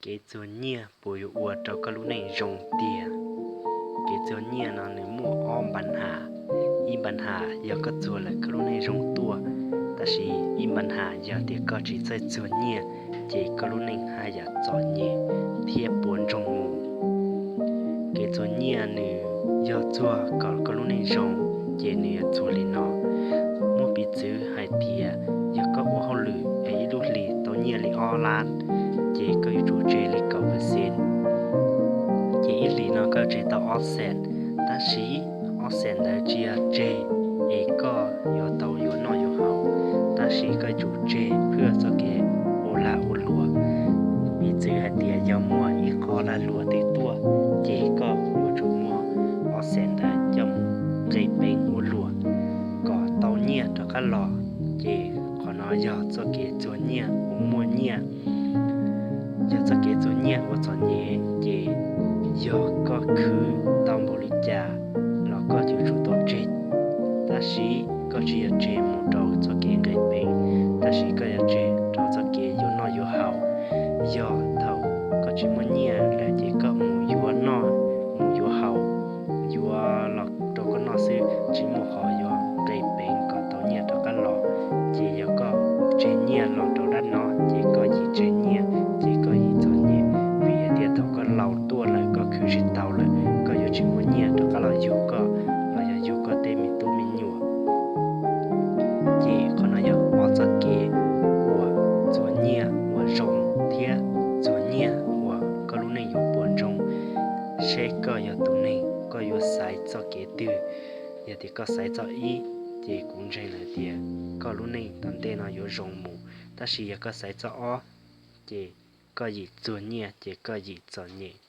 Kev txuag nyiaj puas yuav ua rau koj lub neej zoo tiag? Kev txuag nyiaj no nws muaj ob npa nham. Ib npa nham yog koj txuag lawm koj lub neej zoo tuaj, tab sis ib npa nham yog tias koj tsis txawj txuag nyiaj, ces koj lub neej haj yam txom nyem thiab puas ntsoog mus. Kev txuag nyiaj nws yog txuag kom koj lub neej zoo, ces nws yuav txuag li no. Muab piv txwv hais tias yog koj ua hauj lwm es ib lub hlis tau nyiaj li ob lab, ces koj yuav tsum tseg li kaum percent, ces ib hlis no koj yuav tseg tau ob xees. Tab sis ob xees ntawd tsis yog tseg es koj yuav tau yuav noj yuav haus, tab sis koj yuav tsum tseg pliag txoj kev ua lag ua luam. Piv txwv hais tias yog muaj ib qho lag luam twg tuaj, ces koj yuav tsum muab ob xees ntawd coj mus nqis peev ua luam kom tau nyiaj rov qab los. Ces qhov no yog txoj kev txuag nyiaj uas muaj nyiaj. Yog txoj kev txuag nyiaj uas txom nyem, ces yog koj khwv tau npaum li cas los koj yuav tsum tau tseg, tab sis koj tsis yog tseg mus rau txoj kev nqis peev, tab sis koj yuav tseg rau txoj kev yuav noj yuav haus. Yog thaum koj tsis muaj nyiaj lawm ces koj mus yuav noj mus yuav haus, yuav los rau koj noj xwb, tsis muaj qhov yuav nqis peev kom tau nyiaj rov qab los. Ces yog koj tseg nyiaj los rau dab no, ces koj yim tseg nyiaj, ces koj yim txom nyem, vim hais tias thaum koj laus tuaj lawm koj khwv tsis tau lawm, koj yuav tsis muaj nyiaj rov qab los yug koj los yog yug koj tej me tub me nyuam. Ces qhov no yog ob txoj kev uas txuag nyiaj uas zoo thiab txuag nyiaj uas koj lub neej yuav puas ntsoog. Seb koj yog tus neeg koj yuav xaiv txoj kev twg. Yog tias koj xaiv txoj ib, ces kuv ntseeg lawm tias koj lub neej tom ntej no yuav zoo mus, tab sis yog koj xaiv txoj ob, ces koj yim txuag nyiaj ces koj yim txom nyem.